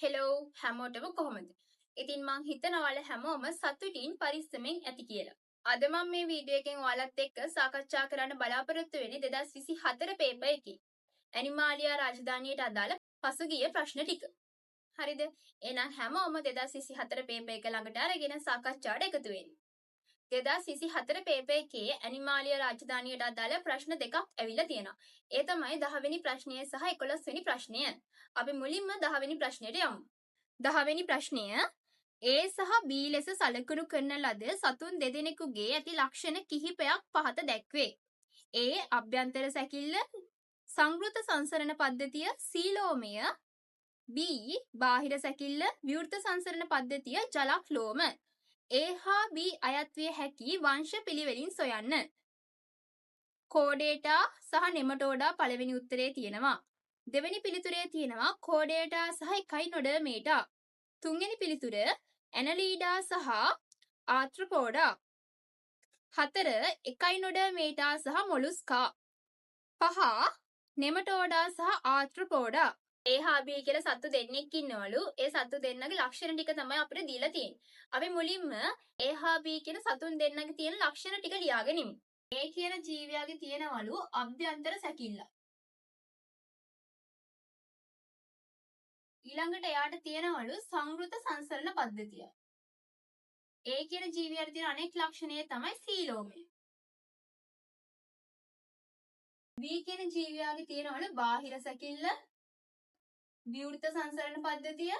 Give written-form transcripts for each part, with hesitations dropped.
Hello හැමෝටම කොහොමද? ඉතින් මං හිතනවා ඔයාලා හැමෝම සතුටින් පරිස්සමෙන් ඇති කියලා. අද මම මේ වීඩියෝ එකෙන් ඔයාලත් එක්ක සාකච්ඡා කරන්න බලාපොරොත්තු වෙන්නේ 2024 පේපර් එකේ ඇනිමාලියා රාජධානියට අදාළ පසුගිය ප්‍රශ්න ටික. හරිද? එහෙනම් හැමෝම 2024 පේපර් එක ළඟට අරගෙන සාකච්ඡාවට එකතු වෙන්න. 2024 පේපර් එකේ ඇනිමාලියා රාජධානියට අදාළ ප්‍රශ්න දෙකක් ඇවිල්ලා තියෙනවා. ඒ තමයි 10 වෙනි ප්‍රශ්නය සහ 11 වෙනි ප්‍රශ්නය. අපි මුලින්ම 10 වෙනි ප්‍රශ්නයට යමු. 10 වෙනි ප්‍රශ්නය A සහ B ලෙස සලකුණු කරන ලද සතුන් දෙදෙනෙකුගේ ඇති ලක්ෂණ කිහිපයක් පහත දැක්වේ. A අභ්‍යන්තර සැකිල්ල, සංවෘත සංසරණ පද්ධතිය, සීලෝමය. B බාහිර සැකිල්ල, විවෘත සංසරණ පද්ධතිය, ජලක්ලෝම. A හා B අයත් විය හැකි වංශ පිළිවෙලින් සොයන්න. කෝඩේටා සහ නෙමටෝඩා පළවෙනි උත්තරේ තියෙනවා. දෙවෙනි පිළිතුරේ තියෙනවා කෝඩේටා සහ එකයිනොඩර්මේටා. තුන්වෙනි පිළිතුර ඇනලීඩා සහ ආත්‍රොපෝඩා. 4 එකයිනොඩර්මේටා සහ මොලුස්කා. 5 නෙමටෝඩා සහ ආත්‍රොපෝඩා. A හා B කියලා සත්තු දෙන්නෙක් ඉන්නවලු. ඒ සත්තු දෙන්නගේ ලක්ෂණ ටික තමයි අපිට දීලා තියෙන්නේ. අපි මුලින්ම A හා B කියන සතුන් දෙන්නගේ තියෙන ලක්ෂණ ටික ලියාගෙන ඉමු. A කියන ජීවයාගේ තියෙනවලු අභ්‍යන්තර සැකිල්ල. ඊළඟට එයාට තියෙනවලු සංවෘත සංසරණ පද්ධතිය. A කියන ජීවයාට තියෙන අනෙක් ලක්ෂණය තමයි සීලෝමය. B කියන ජීවයාගේ තියෙනවලු බාහිර සැකිල්ල, විවෘත සංසරණ පද්ධතිය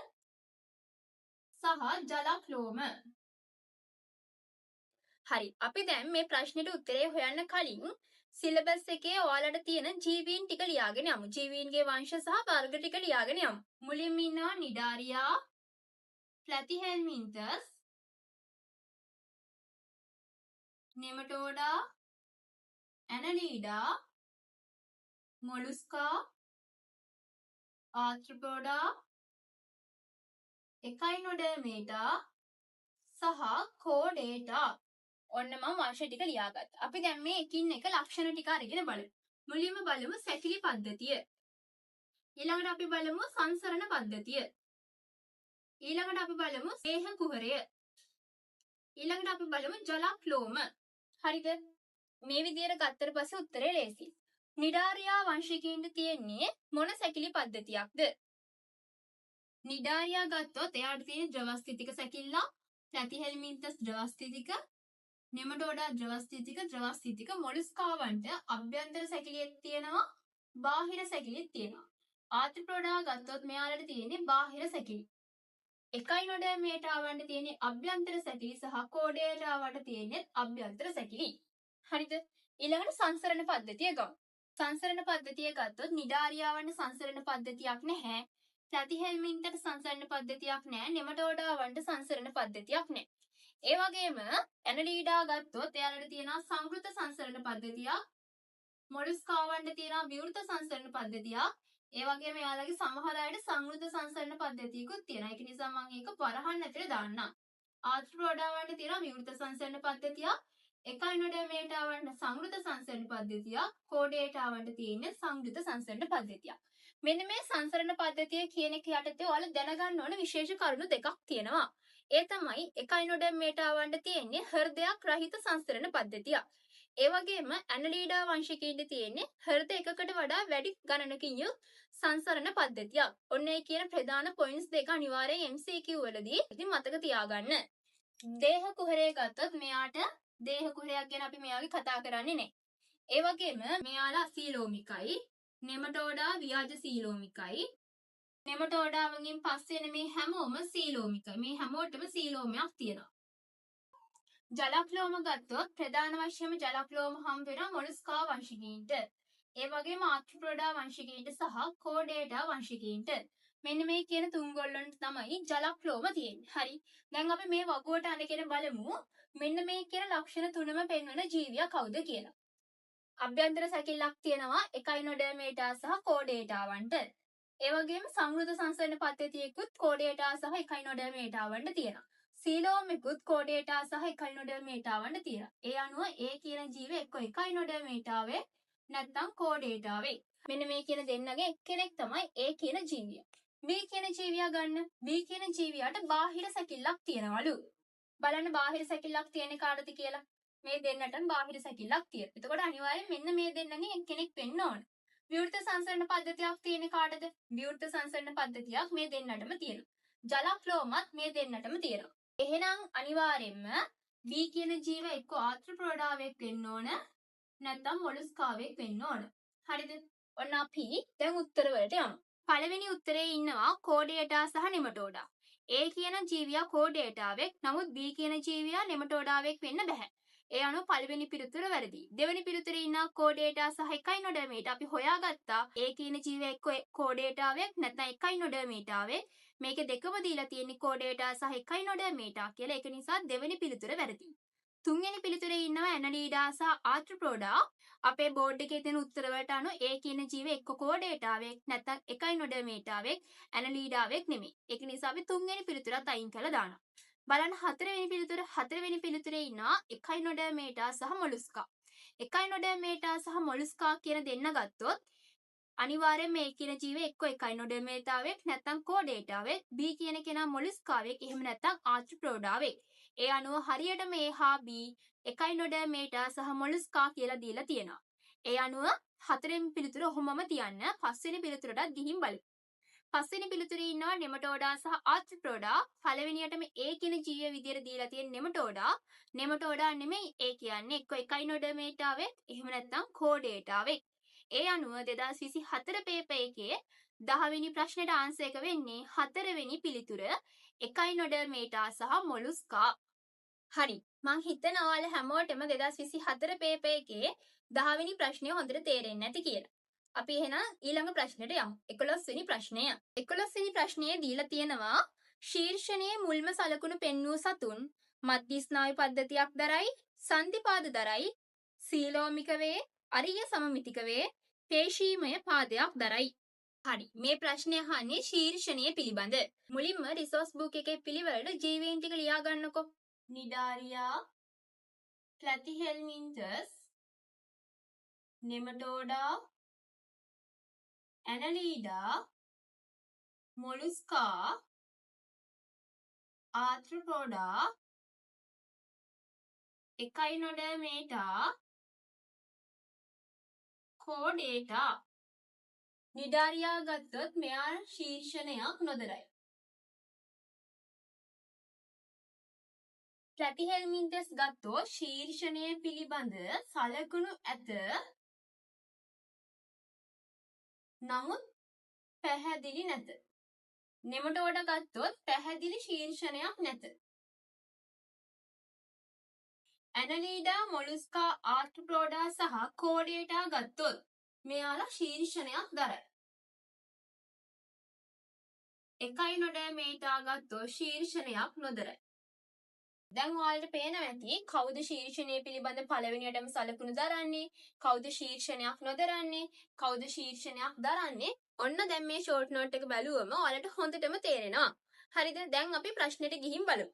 සහ ජලක්ලෝම. හරි, අපි දැන් මේ ප්‍රශ්නෙට උත්තරේ හොයන්න කලින් සිලබස් එකේ ඔයාලට තියෙන ජීවීන් ටික ලියාගෙන යමු. ජීවීන්ගේ වංශ සහ වර්ග ටික ලියාගෙන යමු. මුලින්ම ඉන්නවා නිඩාරියා, ප්ලැටිහෙල්මින්තස්, නෙමටෝඩා, ඇනලීඩා, මොලුස්කා, ආත්‍රොපෝඩා, එකයිනොඩර්මේටා සහ කෝඩේටා. ඔන්න මම වංශ ටික ලියාගත්තා. අපි දැන් මේ එකින් එක ලක්ෂණ ටික අරගෙන බලමු. මුලින්ම බලමු සැකිලි පද්ධතිය. ඊළඟට අපි බලමු සංසරණ පද්ධතිය. ඊළඟට අපි බලමු දේහ කුහරය. ඊළඟට අපි බලමු ජලක්ලෝම. හරිද? මේ විදියට ගත්තට පස්සේ උත්තරේ ලේසි. නිඩාරියා වංශිකයින්ට තියෙන්නේ මොන සැකිලි පද්ධතියක්ද? නිඩාරියා ගත්තොත් එයාට තියෙන ද්‍රවස්ථිතික සැකිල්ලක්, ප්ලැටිහෙල්මින්තස් ද්‍රවස්ථිතික, නෙමටෝඩා ද්‍රවස්ථිතික, ද්‍රවස්ථිතික. මොලුස්කාවන්ට අභ්‍යන්තර සැකිලියක් තියෙනවා, බාහිර සැකිලිත් තියෙනවා. ආත්‍රොපෝඩා ගත්තොත් මෙයාලට තියෙන්නේ බාහිර සැකිලි. එකයිනොඩර්මේටාවන්ට තියෙන්නේ අභ්‍යන්තර සැකිලි සහ කෝඩේටාවට තියෙන්නේ අභ්‍යන්තර සැකිලි. හරිද? ඊළඟට සංසරණ පද්ධතිය ගමු. සංසරණ පද්ධතිය ගත්තොත් නිඩාරියාවන්ට සංසරණ පද්ධතියක් නැහැ. ප්ලැටිහෙල්මින්තට සංසරණ පද්ධතියක් නැහැ. නෙමටෝඩාවන්ට සංසරණ පද්ධතියක් නැහැ. ඒ වගේම ඇනලීඩා ගත්තොත් එයාලට තියෙනවා සංවෘත සංසරණ පද්ධතියක්. මොලුස්කාවන්ට තියෙනවා විවෘත සංසරණ පද්ධතියක්. ඒ වගේම එයාලගේ සමහර අයට සංවෘත සංසරණ පද්ධතියකුත් තියෙනවා. ඒක නිසා මම ඒක වරහන් ඇතුලේ දාන්නම්. ආත්‍රොපෝඩාවන්ට තියෙනවා විවෘත සංසරණ පද්ධතියක්. එකයිනොඩර්මේටාවන්ට සංවෘත සංසරණ පද්ධතියක්. කෝඩේටාවන්ට තියෙන සංවෘත සංසරණ පද්ධතියක්. මෙන්න මේ සංසරණ පද්ධතිය කියන එක යටතේ ඔයාලා දැනගන්න ඕන විශේෂ කරුණු දෙකක් තියෙනවා. ඒ තමයි එකයිනොඩර්මේටාවන්ට තියෙන්නේ හෘදයක් රහිත සංසරණ පද්ධතියක්. ඒ වගේම ඇනලීඩා වංශිකයින්ට තියෙන්නේ හෘද එකකට වඩා වැඩි ගණනකින් යුත් සංසරණ පද්ධතියක්. ඔන්න ඒ කියන ප්‍රධාන පොයින්ට්ස් දෙක අනිවාර්යෙන් MCQ වලදී ඉතින් මතක තියාගන්න. දේහ කුහරය ගත්තොත් මෙයාට දේහ කුහරයක් ගැන අපි මෙයාගේ කතා කරන්නේ නැහැ. ඒ වගේම මෙයාලා අසීලෝමිකයි, නෙමටෝඩා ව්‍යාජ සීලෝමිකයි. නෙමටෝඩාවකින් පස්සේ එන මේ හැමෝම සීලෝමිකයි. මේ හැමෝටම සීලෝමයක් තියෙනවා. ජලක්ලෝම ගත්තොත් ප්‍රධාන වශයෙන්ම ජලක්ලෝම හම්බ වෙනවා මොලුස්කා වංශිකයින්ට. ඒ වගේම ආත්‍රොපෝඩා වංශිකයින්ට සහ කෝඩේටා වංශිකයින්ට. මෙන්න මේ කියන තුන් ගොල්ලන්ට තමයි ජලක්ලෝම තියෙන්නේ. හරි. දැන් අපි මේ වගුවට අඳගෙන බලමු මෙන්න මේ කියන ලක්ෂණ තුනම පෙන්වන ජීවියා කවුද කියලා. අභ්‍යන්තර සැකිල්ලක් තියෙනවා එකයිනොඩර්මේටා සහ කෝඩේටාවන්ට. ඒ වගේම සංවෘත සංසරණ පද්ධතියකුත් කෝඩේටා සහ එකයිනොඩර්මේටාවන්ට තියෙනවා. සීලෝමෙකුත් කෝඩේටා සහ එකයිනොඩර්මේටාවන්ට තියෙනවා. ඒ අනුව ඒ කියන ජීවය එක්ක එකයිනොඩර්මේටාවේ නැත්නම් කෝඩේටාවේ. මෙන්න මේ කියන දෙන්නගේ එක්කෙනෙක් තමයි ඒ කියන ජීවිය. B කියන ජීවියා ගන්න. B කියන ජීවියාට බාහිර සැකිල්ලක් තියෙනවලු. බලන්න බාහිර සැකිල්ලක් තියෙන කාටද කියලා. මේ දෙන්නටම බාහිර සැකිල්ලක් තියෙනවා. එතකොට අනිවාර්යෙන් මෙන්න මේ දෙන්නගෙන් එක්කෙනෙක් වෙන්න ඕන. විවෘත සංසරණ පද්ධතියක් තියෙන කාටද? විවෘත සංසරණ පද්ධතියක් මේ දෙන්නටම තියෙනවා. ජලක්ලෝමත් මේ දෙන්නටම තියෙනවා. එහෙනම් අනිවාර්යෙන්ම B කියන ජීව එක්ක ආත්‍රප්‍රෝඩාවෙක් වෙන්න ඕන, නැත්නම් මොලුස්කාවෙක් වෙන්න ඕන. හරිද? ඔන්න අපි දැන් උත්තර වලට යමු. පළවෙනි උත්තරේ ඉන්නවා කෝඩේටා සහ නෙමටෝඩා. A කියන ජීවියා කෝඩේටාවෙක්, නමුත් B කියන ජීවියා නෙමටෝඩාවෙක් වෙන්න බැහැ. ඒ අනුව පළවෙනි පිළිතුර වැරදි. දෙවෙනි පිළිතුරේ ඉන්නවා කෝඩේටා සහ එකයිනොඩර්මේටා. අපි හොයාගත්තා A කියන ජීවියා එක්ක කෝඩේටාවෙක් නැත්නම් එකයිනොඩර්මේටාවෙක්. මේක දෙකම දීලා තියෙන්නේ කෝඩේටා සහ එකයිනොඩර්මේටා කියලා. ඒක නිසා දෙවෙනි පිළිතුර වැරදි. තුන්වෙනි පිළිතුරේ ඉන්නවා ඇනලීඩා සහ ආර්ත්‍රොපෝඩා. අපේ බෝඩ් එකේ තියෙන උත්තර වලට අනුව A කියන ජීව එක්ක කෝඩේටාවෙක් නැත්නම් එකයිනොඩර්මේටාවෙක්, ඇනලීඩාවෙක් නෙමෙයි. ඒක නිසා අපි තුන්වෙනි පිළිතුරත් අයින් කරලා දානවා. බලන්න හතරවෙනි පිළිතුර. හතරවෙනි පිළිතුරේ ඉන්නවා එකයිනොඩර්මේටා සහ මොලුස්කා. එකයිනොඩර්මේටා සහ මොලුස්කා කියන දෙන්න ගත්තොත් අනිවාර්යෙන් මේ කියන ජීව එක්ක එකයිනොඩර්මේටාවෙක් නැත්නම් කෝඩේටාවෙක්, B කියන කෙනා මොලුස්කාවෙක්, එහෙම නැත්නම් ආර්ත්‍රොපෝඩාවෙක්. ඒ අනුව හරියටම A හා B එකයිනොඩර්මේටා සහ මොලුස්කා කියලා දීලා තියෙනවා. ඒ අනුව හතරවෙනි පිළිතුර ඔහොමම තියන්න. පස්වෙනි පිළිතුරටත් ගිහින් බලමු. පස්වෙනි පිළිතුරේ ඉන්නවා නෙමටෝඩා සහ ආර්ත්‍රොපෝඩා. පළවෙනියටම A කියන ජීවිය විදියට දීලා තියෙන නෙමටෝඩා. නෙමටෝඩා නෙමෙයි A කියන්නේ එක්ක එකයිනොඩර්මේටාවෙක්, එහෙම නැත්නම් කෝඩේටාවෙක්. ඒ අනුව 2024 පේපර් එකේ 10 වෙනි ප්‍රශ්නෙට ආන්සර් එක වෙන්නේ හතරවෙනි පිළිතුර එකයිනොඩර්මේටා සහ මොලුස්කා. හරි, මං හිතනවා ඔයාලා හැමෝටම 2024 පේපර් එකේ 10 වෙනි ප්‍රශ්නය හොඳට තේරෙන්නේ නැති කියලා. අපි එහෙනම් ඊළඟ ප්‍රශ්නෙට යමු. 11 වෙනි ප්‍රශ්නය. 11 වෙනි ප්‍රශ්නයේ දීලා තියෙනවා ශීර්ෂණයේ මුල්ම සලකුණු පෙන්වූ සතුන් මධ්‍ය ස්නායු පද්ධතියක් දරයි, සන්ධිපාද දරයි, සීලෝමික වේ, අරිය සමමිතික වේ, පේශීමය පාදයක් දරයි. හරි, මේ ප්‍රශ්නය අහන්නේ ශීර්ෂණය පිළිබඳ. මුලින්ම රිසෝස් බුක් එකේ පිළිවෙලට ජීවීන් ටික ලියා ගන්නකෝ. නිඩාරියා, ප්ලැටිහෙල්මින්තස්, නෙමටෝඩා, ඇනලීඩා, මොලුස්කා, ආර්ත්‍රොපෝඩා, එකයිනොඩර්මේටා, කෝඩේටා. නිඩාරියා ගත්තොත් මෙයා ශීර්ෂණයක් නොදරයි. ප්ලැටිහෙල්මින්තස් ගත්තොත් ශීර්ෂණය පිළිබඳ සලකුණු ඇත, නමුත් පැහැදිලි නැත. නෙමටෝඩ ගත්තොත් පැහැදිලි ශීර්ෂණයක් නැත. ඇනලීඩා, මොලුස්කා, ආර්ත්‍රොපෝඩා සහ කෝඩේටා ගත්තොත් මෙයාලා ශීර්ෂණයක් දරයි. එකයිනොඩර්මේටා ගත්තොත් ශීර්ෂණයක් නොදරයි. දැන් ඔයාලට පේනවා ඇති කවුද ශීර්ෂණය පිළිබඳ පළවෙනියටම සලකුණු දරන්නේ, කවුද ශීර්ෂණයක් නොදරන්නේ, කවුද ශීර්ෂණයක් දරන්නේ. ඔන්න දැන් මේ ෂෝට් නෝට් එක බැලුවම ඔයාලට හොඳටම තේරෙනවා. හරිද? දැන් අපි ප්‍රශ්නෙට ගිහින් බලමු.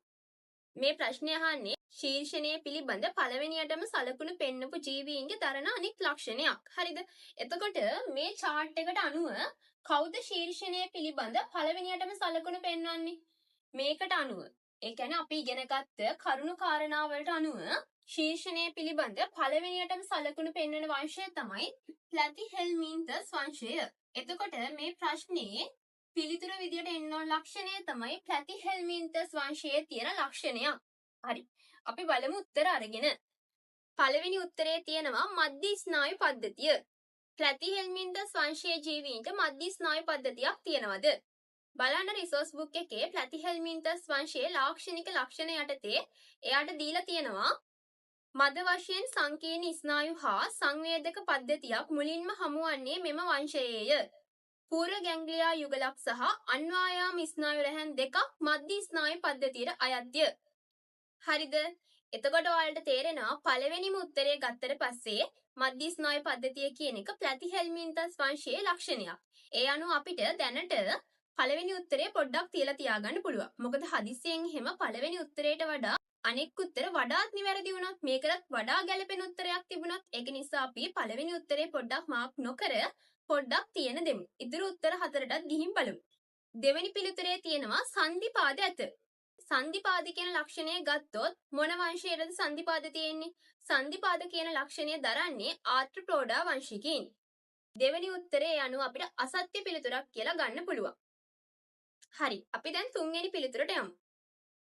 මේ ප්‍රශ්නය අහන්නේ ශීර්ෂණය පිළිබඳ පළවෙනියටම සලකුණු පෙන්නපු ජීවීන්ගේ දරන අනික් ලක්ෂණයක්. හරිද? එතකොට මේ චාට් එකට අනුව කවුද ශීර්ෂණය පිළිබඳ පළවෙනියටම සලකුණු පෙන්වන්නේ? මේකට අනුව, ඒ කියන්නේ අපි ඉගෙන ගත්ත කරුණු කාරණා වලට අනුව ශීර්ෂණය පිළිබඳ පළවෙනියටම සලකුණු පෙන්වන වංශය තමයි ප්ලැටිහෙල්මින්තස් වංශය. එතකොට මේ ප්‍රශ්නේ පිළිතුර විදියට එන්න ඕන ලක්ෂණය තමයි ප්ලැටිහෙල්මින්තස් වංශයේ තියෙන ලක්ෂණයක්. හරි, අපි බලමු උත්තර අරගෙන. පළවෙනි උත්තරේ තියෙනවා මධ්‍ය ස්නායු පද්ධතිය. ප්ලැටිහෙල්මින්තස් වංශයේ ජීවීන්ට මධ්‍ය ස්නායු පද්ධතියක් තියෙනවද? බලන්න රිසෝස් බුක් එකේ ප්ලැටිහෙල්මින්තස් වංශයේ ලාක්ෂණික ලක්ෂණ යටතේ එයාට දීලා තියෙනවා මද වශයෙන් සංකීර්ණ ස්නායු හා සංවේදක පද්ධතියක් මුලින්ම හමුවන්නේ මෙම වංශයේය. පූර්ව ගැංග්ලියා යුගලක් සහ අන්වායාම ස්නායු රැහැන් දෙකක් මධ්‍ය ස්නායු පද්ධතියට අයත්ය. හරිද? එතකොට ඔයාලට තේරෙනවා පළවෙනිම උත්තරය ගත්තට පස්සේ මධ්‍ය ස්නායු පද්ධතිය කියන එක ප්ලැටිහෙල්මින්තස් වංශයේ ලක්ෂණයක්. ඒ අනුව අපිට දැනට පළවෙනි උත්තරය පොඩ්ඩක් තියලා තියාගන්න පුළුවන්. මොකද හදිස්සියෙන් එහෙම පළවෙනි උත්තරයට වඩා අනෙක් උත්තර වඩාත් නිවැරදි වුණොත්, මේකටත් වඩා ගැළපෙන උත්තරයක් තිබුණොත්, ඒක නිසා අපි පළවෙනි උත්තරේ පොඩ්ඩක් මාක් නොකර පොඩ්ඩක් තියන දෙමු. ඉතුරු උත්තර හතරටත් ගිහින් බලමු. දෙවෙනි පිළිතුරේ තියෙනවා සන්ධිපාද ඇත. සන්ධිපාද කියන ලක්ෂණය ගත්තොත් මොන වංශයේද සන්ධිපාද තියෙන්නේ? සන්ධිපාද කියන ලක්ෂණය දරන්නේ ආර්ත්‍රොපෝඩා වංශිකයින්. දෙවෙනි උත්තරේ අනුව අපිට අසත්‍ය පිළිතුරක් කියලා ගන්න පුළුවන්. හරි, අපි දැන් තුන්වෙනි පිළිතුරට යමු.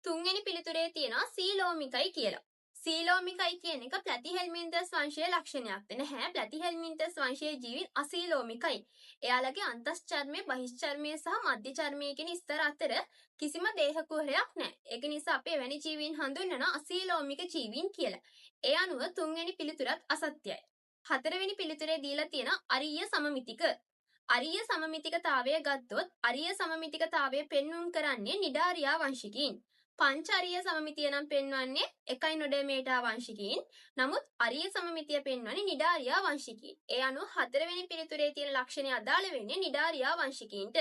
තුන්වෙනි පිළිතුරේ තියෙනවා සීලෝමිකයි කියලා. සීලෝමිකයි කියන එක ප්ලැටිහෙල්මින්තස් වංශයේ ලක්ෂණයක්ද? නැහැ. ප්ලැටිහෙල්මින්තස් වංශයේ ජීවීන් අසීලෝමිකයි. එයාලගේ අන්තස්චර්මය, බහිශ්චර්මය සහ මධ්‍ය චර්මය කියන ස්තර අතර කිසිම දේහ කුහරයක් නැහැ. ඒක නිසා අපි එවැනි ජීවීන් හඳුන්වනවා අසීලෝමික ජීවීන් කියලා. ඒ අනුව තුන්වෙනි පිළිතුරත් අසත්‍යයි. හතරවෙනි පිළිතුරේ දීලා තියෙන අරීය සමමිතික. අරීය සමමිතිකතාවය ගත්තොත් අරීය සමමිතිකතාවය පෙන්වුම් කරන්නේ නිඩාරියා වංශිකයින්. පංච අරීය සමමිතිය නම් පෙන්වන්නේ එකයිනොඩර්මේටා වංශිකයින්. නමුත් අරීය සමමිතිය පෙන්වන්නේ නිඩාරියා වංශිකයින්. ඒ අනුව හතරවෙනි පිළිතුරේ තියෙන ලක්ෂණය අදාළ වෙන්නේ නිඩාරියා වංශිකයින්ට.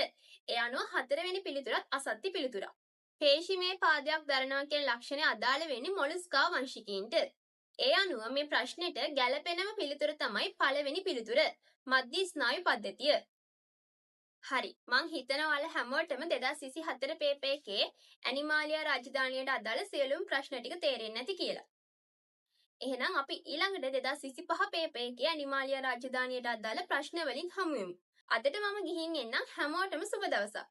ඒ අනුව හතරවෙනි පිළිතුරත් අසත්‍ය පිළිතුරක්. පේශිමේ පාදයක් දරනවා කියන ලක්ෂණය අදාළ වෙන්නේ මොලුස්කා වංශිකයින්ට. ඒ අනුව මේ ප්‍රශ්නෙට ගැළපෙනම පිළිතුර තමයි පළවෙනි පිළිතුර, මධ්‍ය ස්නායු පද්ධතිය. හරි, මං හිතනවා ඔයාලා හැමෝටම 2024 පේපර් එකේ ඇනිමාලියා රාජධානියට අදාළ සියලුම ප්‍රශ්න ටික තේරෙන්නේ නැති කියලා. එහෙනම් අපි ඊළඟට 2025 පේපර් එකේ ඇනිමාලියා රාජධානියට අදාළ ප්‍රශ්න වලින් හමු වෙමු. අදට මම ගිහින් එන්නම්. හැමෝටම සුබ දවසක්.